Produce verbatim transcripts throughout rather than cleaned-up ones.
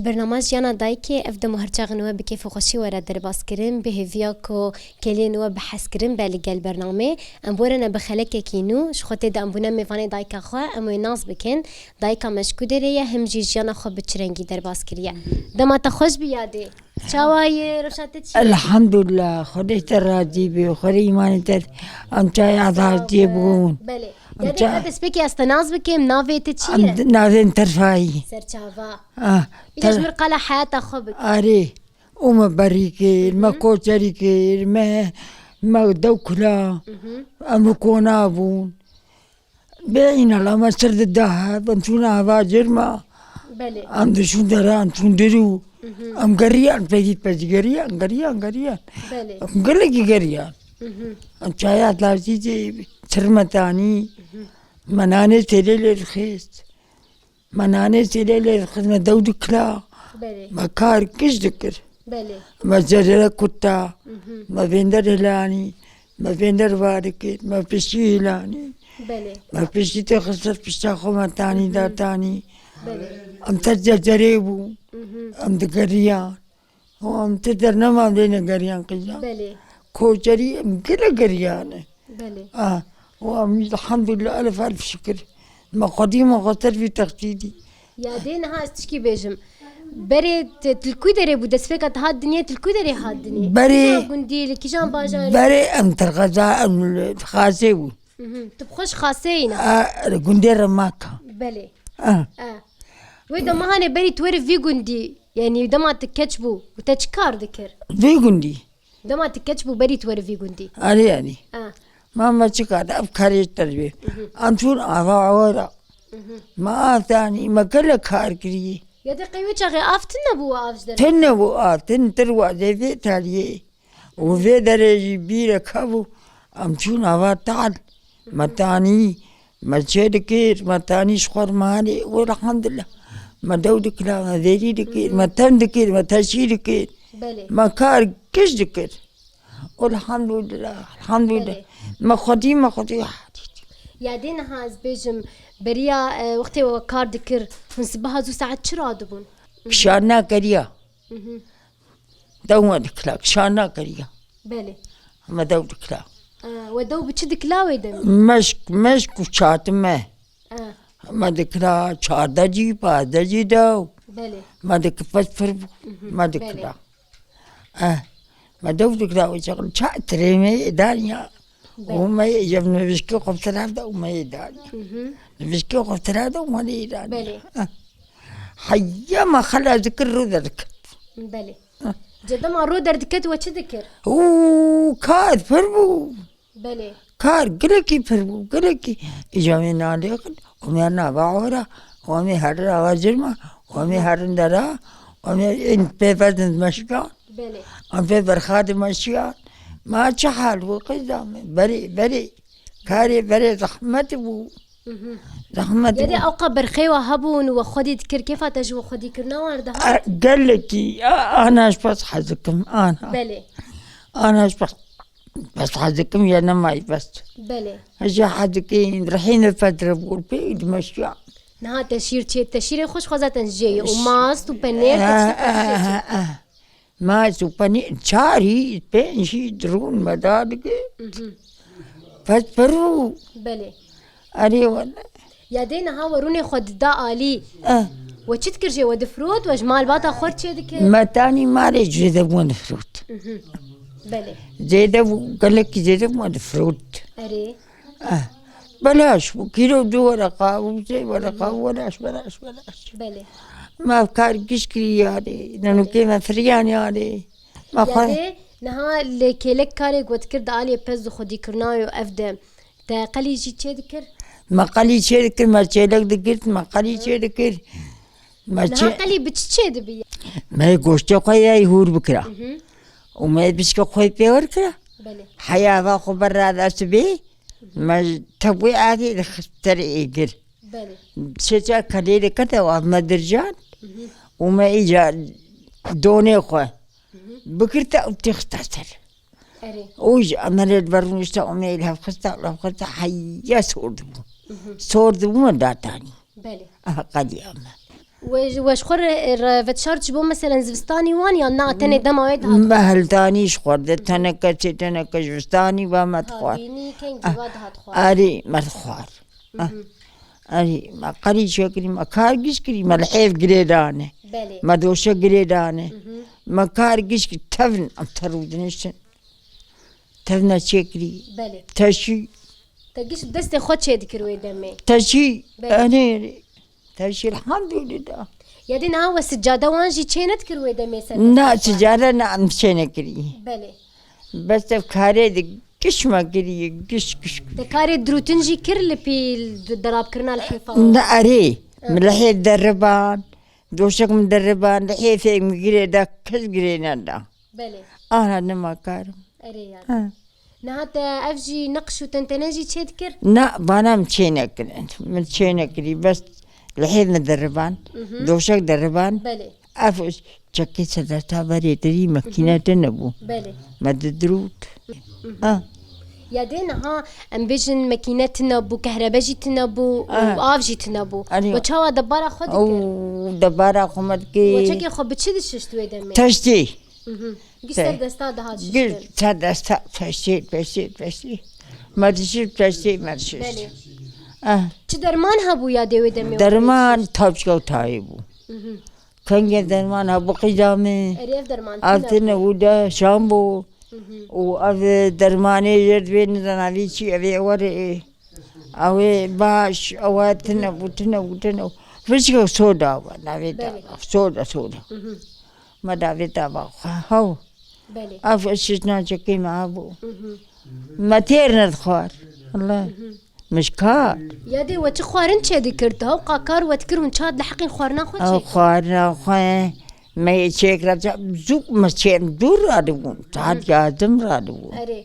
Bernama Jiyana Dayikê ev dem û her çaxin we bi kêf û xweşî were derbas kirin, bi hêviya ku kêliyên we bi hez kirin be li gel bernamê. Em borene bi xelekekî nû, ji xwe tê de em bûne mêvanê dayika xwe, em wê nas bikin. Dayika me ji ku derê ye, him jî jiyana xwe bi çi rengî derbas kiriye. Dema te xweş bi yadê. Çawa ye, rewşa te çi ye? Elhamdulillah, Xwedê te razî be, Xwedê îmanê te, em çaya razî bûn. Belê. Em Yadê ça- te destpêkê ez te nas bikim, navê te çi Em ye? Navê min Terfayî. Serçava. Ah, Îja ter- ji mir qala heyata xwe bike. Arê, û me berî kir, me Hı hı. koçerî kir, me, me dew kula, Hı hı. em li kona bûn. Bê îna la me ser dida, em çûn ava cirma. Belê. Em diçûn dera, em çûn dirû. Hı hı. Em geriyan, peyî peyî geriyan, geriyan, geriyan. Belê. Em gelekî geriyan. Hı hı. Em çaya dazî de çirmetanî. Hı hı. Me nanê têlê lê dixist. Me nanê sêlê lê dixist, me dew dikila. Belê. Me kar giş dikir. Belê. Me zerre kuta. Mhm. Me vênder hilanî. Me vênder va dikir. Me piştî hilanî. Belê. Me piştî te xist ser pişta xwe me tanî Mhm. da tanî. Belê. Em te zerre bû. Mhm. Em digeriyan. Û em ti dernema lê negeriyan qîza. Belê. Koçerî em gile geriyane. Belê. Ah, û em elhamdulillah elf elf şikir. Me xwedî me xweter vî textîdî. Ya dê niha ez tişkî bêjim. Berê te, tu li ku derê bû? Destpêka te hat dinê, tu li ku derê hat dinê? Berê Kîjan gundî, li kîjan bajarê? Berê em terxeza em li Xasê bû. Mhm. Tu bi xwe ji Xasê yî ne? A, gundê Remaka. Belê. A. A. Wê dema hanê berî tu were vî gundî, yanî dema tu keç bû û te çi kar dikir? Vî gundî. Dema tu keç bû berî tu were vî gundî. Arê, arê. A. Ma me çi kar, ev karê te dibê. Mhm. Em çûn ava ora. Mhm. Me av tanî, me gelek kar kirî. Ya de qey wê çaxê av tune bû, av ji derve? Tune bû av, tune tir wa zêfê tariyê. Û vê derê jî bîrek hebû, em çûn ava tal. Me tanî, me çê dikir, me tanî ji xwe re malê, û elhamdulillah. Me dew dikira, me vêrî dikir, Hı hı. me tem dikir, me teşî dikir. Belê. Me kar giş dikir. Elhamdulillah, elhamdulillah. Belê. Me xwedî, me xwedî. Ya dê niha ez bêjim, beriya, e, wextê we kar dikir, hûn sibeha zû saet çi radibûn? Kişar nakeriya. Mhm. Dew me dikila, kişar nakeriya. Belê. Me dew dikila. Aa, we dew bi çi dikila wê demê? Meşk, meşk û çatime. Aa. Me dikila çardeh cî, pazdeh cî dew. Belê. Me dikila pir bû. Mhm, Me belê. dikila. Eh, me dew dikila wê çaxin ça tirê me daniya. Belê. Û me yê, yev nivişkê xwe tira da û me yê daniya. Mhm. Nivişkê xwe tira da û me yê daniya. Belê. Eh. Heya me xelas dikir rû derdiket. Belê. Heh. Ca dema rû derdiket we çi dikir? Û kar pir bû. Belê. Kar gelekî pir bû, gelekî. Îca wê nalêxin, û me nava ora, û em ê herin ava cirma, û em ê herin dera, û em ê ên pê vezin meşikan, Belê. em pê berxa di meşiyan. Ma çi hal bû qîza me? Berê, berê. Karê berê zehmet bû. Mhm. Zehmet Ya dê bû. ewqa berxê we hebûn û we xwedî dikir, kêfa te ji we xwedî kirina wer dihat? A, gelekî, a, ana ji bes hez dikim, ana. Belê. Ana ji bes, bes hez dikim ya nemayî bes. Belê. Ji hez dikî, rihîne fedre bû, pê dimeşiya. Niha teşîr çê, teşîrê xwe ji xwe zaten jê ye û mast û penêr, Eh, keçikê xwe jê eh, çê. eh, eh. Ma ez û penî, çarî, pêncî dirûn me da dike. Mhm. Pes pirû. Belê. Erê wele. Ya dê niha we rûnê xwe dida alî. Eh. We çi dikir jê? We difirot, we ji malbata xwe çê dikir? Me tanî malê zêde bû me difirot. Mhm. Belê. Zêde bû, gelekî zêde bû me difirot. Erê. Eh, belaş bû. Kîlo du wereqa bû, sê wereqa bû, belaş, belaş, belaş. Belê. Me ev kar giş kirî yarê. Nenokê me firiyan yarê. Me Ya xwe dê niha lê kêlek karê ku we dikir di aliyê pez di xwedîkirina û ev de. Te qelî jî çê dikir? Me qelî çê dikir, me çêlek digirt, me qelî çê dikir. Me Niha çê- qelî bi çi çê dibiye? Me goştê xwe yê hûr bikira. Mhm. Û me pişka xwe pê wer kira. Belê. Heya va xwe berra da sibê. Me tebû adê dixist ser êgir. Belê. Sêca kelê dikete û me dircan. Mhm. Û me îca donê xwe Mhm. bikirte û têxista ser. Erê. Û ji emelê li ber rûnişte û me lê hevxista, levxista heya sor dibû. Mhm. Sor dibû me datanî. Belê. Aha, qedîya me. We ji, we ji xwe re, re veşart ji bo, meselen, zivistanî wan, yan na, tenê dema wê dihat? Me hildanî ji xwe de, teneke çê, teneke zivistanî ve me dixwar. Havînî kengî ve dihat xwar? Erê, me dixwar. Ah. Erê, me qerî çêkirî, me kar giş kirî, me li hêv girê dane. Belê. Me doşe girê dane. Me kar giş kirî, tevn em te rûdiniştin. Tevna çêkirî. Belê. Teşî. Te giş bi destê xwe çê dikir wê demê. Teşî. Belê. Erê. Teşî, elhamdulillah. Ya dê niha we sicade wan jî çê nedikir wê demê ser? Na, sicade na, em çê nekirî. Belê. Bes ev karê de giş me kirî, giş, giş. Te karê dirûtin jî kir li pîl d-, derabkirina lihêfa wan? Na, erê. Hı. Min lihêf deriban, doşek min deriban, lihêfê min girê da, kes girê neda. Belê. Ana nema karim. Erê yani. Ha. Niha te ev jî neqş û tentene jî çê dikir? Na, vana min çê nekirin. Min çê nekirî, bes lihêf min deriban. Doşek deriban. Belê. Ev çekê sedeta berê dirî, makîne tine bû. Belê. Me didirût. Ha. Ya dê niha em bêjin makîne tine bû, kehrebe jî tine bû û av jî tine bû. Erê. We çawa debara xwe dikir? Ew debara xwe me dikir. We çekê xwe bi çi dişişt wê demê? Teştê. Giş ser desta dihat şiştin. Giş ser desta, peştê, peştê, peştê. Me dişir peştê, me dişir. Belê. Ah. Çi derman hebû ya dê wê demê? Derman tavçika û tayê bû. Kengê derman hebû qîza min. Erê, ev derman tine bû. Ev tine bû de şambo. Û ev dermanê jê divê nizana vî çi, ev ê were. Ew ê baş, ew ê tine bû, tine bû, tine bû. Vişka soda bû, navê da. Belê. Soda, soda. Me davê da ba xwe, haw. Belê. Ev şişna çekê me hebû. Me têr nedixwar. Allah. Min ji kar. Ya dê we çi xwarin çê dikir? Hewqa kar we dikir, hûn çat li heqîn xwarina xwe çê kir? Ew xwarina xwe, me yê çêkira, zû me çê dûr radibûn. Saet yazdim radibûn. Erê.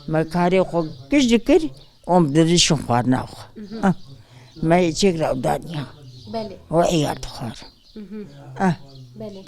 Me karê xwe giş dikir, û em dirişin xwarina xwe. Ah. Me yê çêkira û daniya. Belê. O iyar dixwar. Ah. Belê.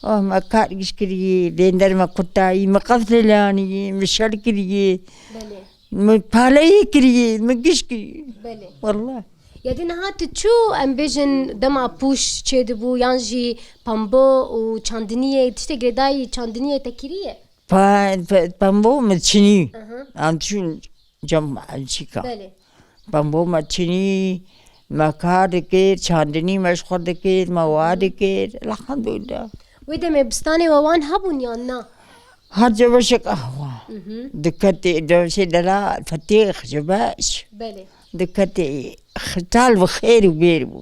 Oh, me kar giş kirî, lênder me kutayî, me qeflê lanî, me şer kirî. Belê. Me paleyî kirî, me giş kirî. Belê. Wallah. Ya dê niha tu çû, em bêjin, dema pûş çêdibû, yan jî pembo û çandiniyê, tiştê girêdayî çandiniyê te kiriye? Pa-, pe-, pembo me çinî. Aha. Em çûn cem çîka. Belê. Pembo me çinî, me kar dikir, çandinî me ji xwe dikir, me wa dikir. Elhamdulillah. Wê demê bistanê we wan hebûn yan na? Her cebeşek ahwa. Diketê cebeşê dela fetêx cebeş. Belê. Diketê xtal bi xêr û bêr bû.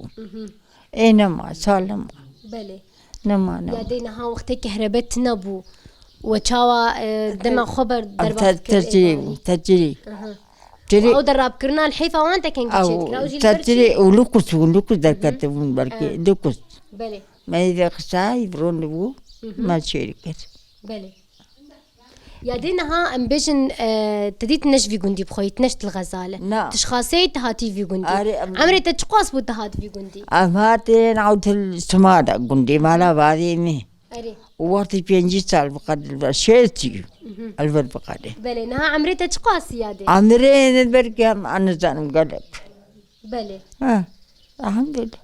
Ê nema, salim. Belê. Nema, nema. Ya dê niha wextê kehrebe tine bû. We çawa, e, dema xwe ber, em derbat te-, kir, tecrî êvarî? Bû, tecrî. Aha. Tecrî. Ew derabkirina li heyfa wan te kengî çêdikir, ew jî li ber tecrî çi? Û lukus bû, lukus derketibûn belkî, lukus. Belê. Me yê vexisayî, rondibû, me çêdikir. Belê. Ya dê niha em bêjin, e, te dît ne ji vî gundî bi xwe yî, tu ne ji Til Xezal e. Na. Tu ji Xaseyê tu hatî vî gundî. Arê, em Emrê te çiqas bû tu hat vî gundî? Em hatin ewtil sima de gundê mala bavê min. Erê. Û wextî pêncî sal bi qed li ber, şêst û li ber bi qedê. Belê, niha emrê te çiqas ya dê? Emrê ne belkî em, em nizanim gelek. Belê. Ha, elhamdulillah.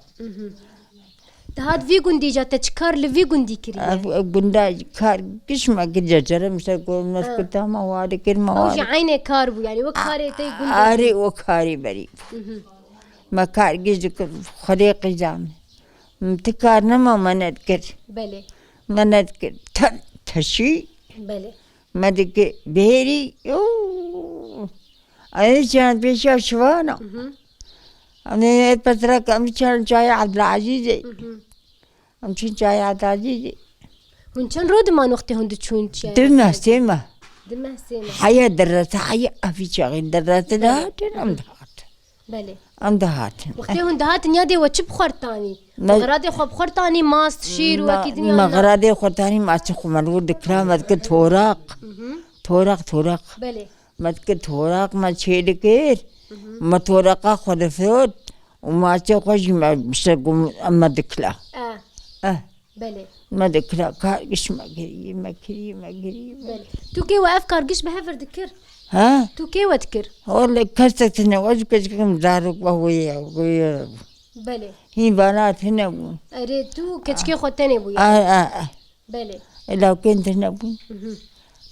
Te hat vî gundî, ca te çi kar li vî gundî kiriye? Ev, ev gunda kar giş me kiriye, cerem ser ku me kuta me wa dikir me. Ew wa jî eynê kar bû, yani wek karê te gundê. Arê, o karê berî bû. Me kar giş dikir, Xwedê qîza min. Min ti kar nema me nedikir. Belê. Me nedikir. Te-, teşî. Belê. Me dikir bêrî. Yoo. Ay, can pêşiya şivana. Em ê petrek, em çan çaya Abdulazîzê. Em çin çaya Abdulazîzê. Hûn çend roj diman wextê hûn diçûn çaya? Du meh, sê meh. Du meh, sê meh. Heya derrete, heya evî çaxê derrete dihatin, em dihatin. Belê. Em dihatin. Wextê hûn dihatin ya dê we çi bi xwe re tanî? Me xeradê xwe bi xwe re tanî, mast, şîr û wekî din ya na? Me xeradê xwe tanî, mastê xwe me li wir dikira, me dikir toraq. Toraq, toraq. Belê. Me dikir toraq, me çê dikir. Me toraqa xwe difirot û mastê xwe jî me bi ser gum-, me dikila. Eh. Eh. Belê. Me dikira kar giş me kirî, me kirî, me kirî, me. Belê. Tu kê we ev kar giş bi hev re dikir? Ha? Tu kê we dikir? Wele kesek tine, ez keçikim zarok ve wê ya, wê ya. Belê. Hîn vana tune bûn. Erê, tu keçikê xwe tenê bûyî. A, a, a. Belê. Lawkên tune bûn. Mhm.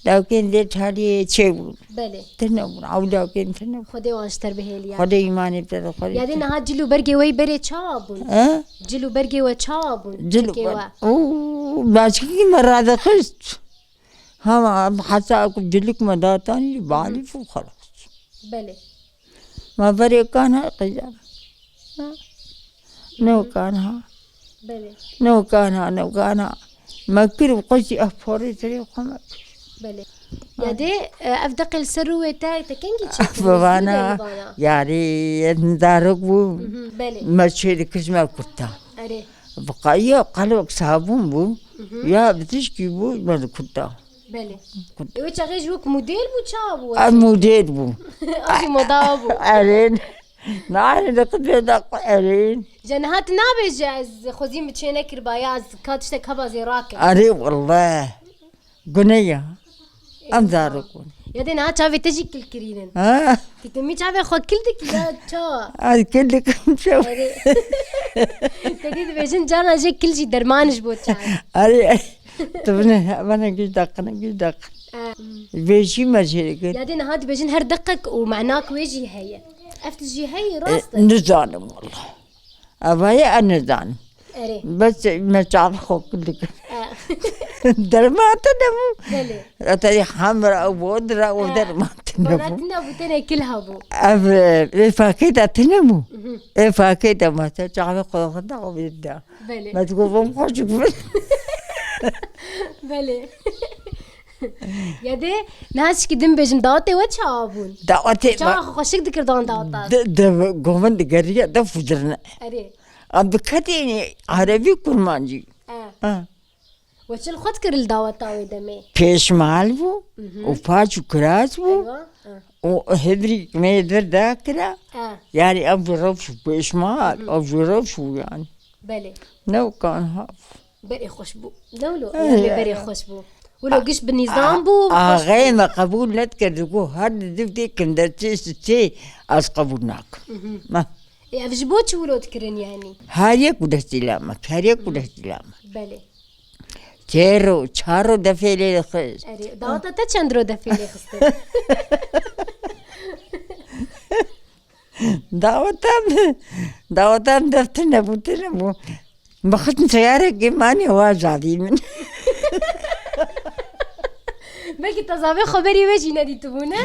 Lawkên dê çaliyê çê bûn. Belê. Tune bûn. Ew lawkên tune bûn. Xwedê wan ji te re bihêliya. Xwedê îmanê te de xwedê. Ya dê niha cil û bergê we yî berê çawa bûn? He? Cil û bergê we çawa bûn? Cil û çekê ber-, we. Oo, başkî me radixist. Hema em heta ku cilik me datanî, balîf û xelas. Belê. Ma verê kan ha qejar. Ha. Ne kan ha. Belê. Ne kan ha, ne kan ha. Me kir û qeşî ev porê serê xwe me kir. Belê. Ya dê, e, ev deqê li ser rû wê te, te kengî çêkir? Vana, yarî, ez zarok bûm. Mhm, belê. Me çê dikir ji me kurta. Erê. Bi qayî qelbek sabûn bû. Mhm. Ya bi tişkî bû, me dikurta. Belê. Kut- Ê, wê çaxê jî wek model bû, çawa bû? Ev model bû. Ev jî moda bû. Erê. Nayê de qidê de erê. Je niha tu nabêje ez xwezî min çê nekiriba ya ez ka tiştek heba zê rakim. Erê wallah. Gune ya. Em zarok bûn. Ya dê niha çavê te jî kil kirînin. Ha. Tu timî çavê xwe kil dikî ya çawa? Ay, kil dikim çawa? Erê. Te dî dibêjin carna jê kil jî derman ji bo çav. Erê. Tu bine, bana giş dakine, giş dak. E. Vêjî me jê kir. Ya dê niha dibêjin her deqek û menak wê jî heye. Ev tişt jî heye, rast e? E, nizanim wallah. Eva ye, ez nizanim. Erê. Bes me çav xwe kul dikim. E. Derman tune bû. Belê. Etayî hamra û bodra û derman tune bû. Bana tune bû, tenê kil hebû. Ev, e, ê fakê de tune bû. Mhm. Ê fakê de me te çavê xwe xwe da û da. Belê. Me digot, "Bom xweşik bin." Belê. Ya dê, niha şikî din bêjim, dawetê we çawa bûn? Dawetê çawa me xwe xweşik dikir dan daweta? De, de, govin digeriya, de fucirine. Erê. Em bi kedênê, erebî, kurmancî. E. Ha. We çi li xwe dikir li daweta wê demê? Pêşmal bû, mhm, û paç û kiraz bû. Eywa. E. Û hibrî me dir dakira. E. Yani ev ji rewş û pêşmal, mhm, ev ji rewş û yani. Belê. Ne kan ha. Berê xweş bû. Ne wilo, eh, yani berê xweş bû. Wilo giş bi nîzam bû, xweş bû. Axê me qebûl nedikir, digot her di div têkim de çê çê, ez qebûl nakim. Mhm. Ma. Ê, ev ji bo çi wilo dikirin yani? Her yek û destîla me, her yek û destîla me. Belê. Çêro, çaro defê lê dixist. Erê, daweta te çend ro defê lê xistin? Daweta min, daweta min def tune bû, tune bû. Min xistin seyarekê manî wa zadî min. Belkî te zavê xeberî wê jî nedîtibû, ne?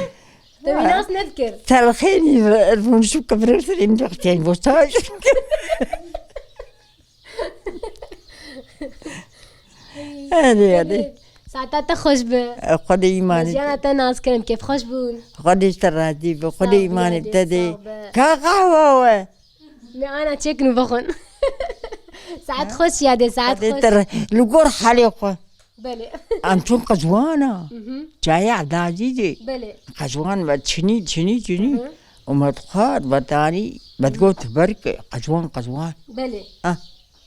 Te wî nas nedikir. Telxênî bûn şu kibrin sirîn dixtên bo saj. Erê, erê. Saeta te xweş be. Xwedê îmanê te. Jiyana te nas kirin, kêfxweş bûn. Xwedê ji te razî be, Xwedê îmanê te dê. Sağ ol, yadê, sağ ol be. Ka qehwa we? Me ana çêkin û vexwin. Saet xweş yadê, saet xweş. Xwedê te re-, li gor halê xwe. Belê. Em çûn Qezwana. Mhm. Çaya Edazî dê. Belê. Qezwan me çinî, çinî, çinî. Mhm. Û me dixwar, me danî, me digot berke, Qezwan, Qezwan. Belê. Ah.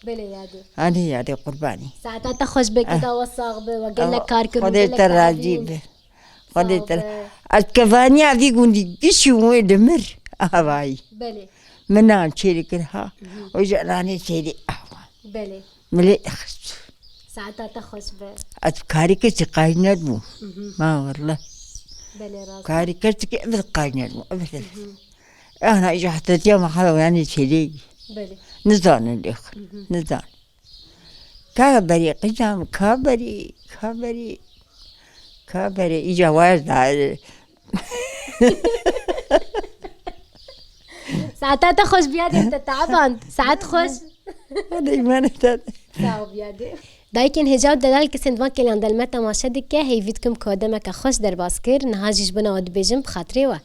Belê yadê. Anî yadê qurbanî. Saeta te xweş be, keda we sax be, we gelek kar kir, Xwedê te razî be. Xwedê te. Ez kevaniya vî gundî gişî wê dimir. Avayî. Belê. Min nan çêrî kir ha. Mhm. O jî nanê sêrî ava. Belê. Milê dixist. Saeta te xweş be. Ez karî keçî qayîl nebûm. Mhm. Ma wallah. Belê rast. Karî keçî ke ev qayîl nebûm. Ev. Mhm. Ana îja heta diya me xala yanî çêlê. Belê. Nizanin lêx. Mhm. Nizan. Ka berî qîzam, ka berî, ka berî, ka berî îja waz da. Saeta te xweş biya dê te taban. Saet xweş. Hadi îmanê te. Sağ ol biya dê. Dayikên hêja û delal kesên van kêlan del me temaşe dike, heyvî dikim ku demeke xweş derbas kir, niha jî ji bona we dibêjim bi xatirê we.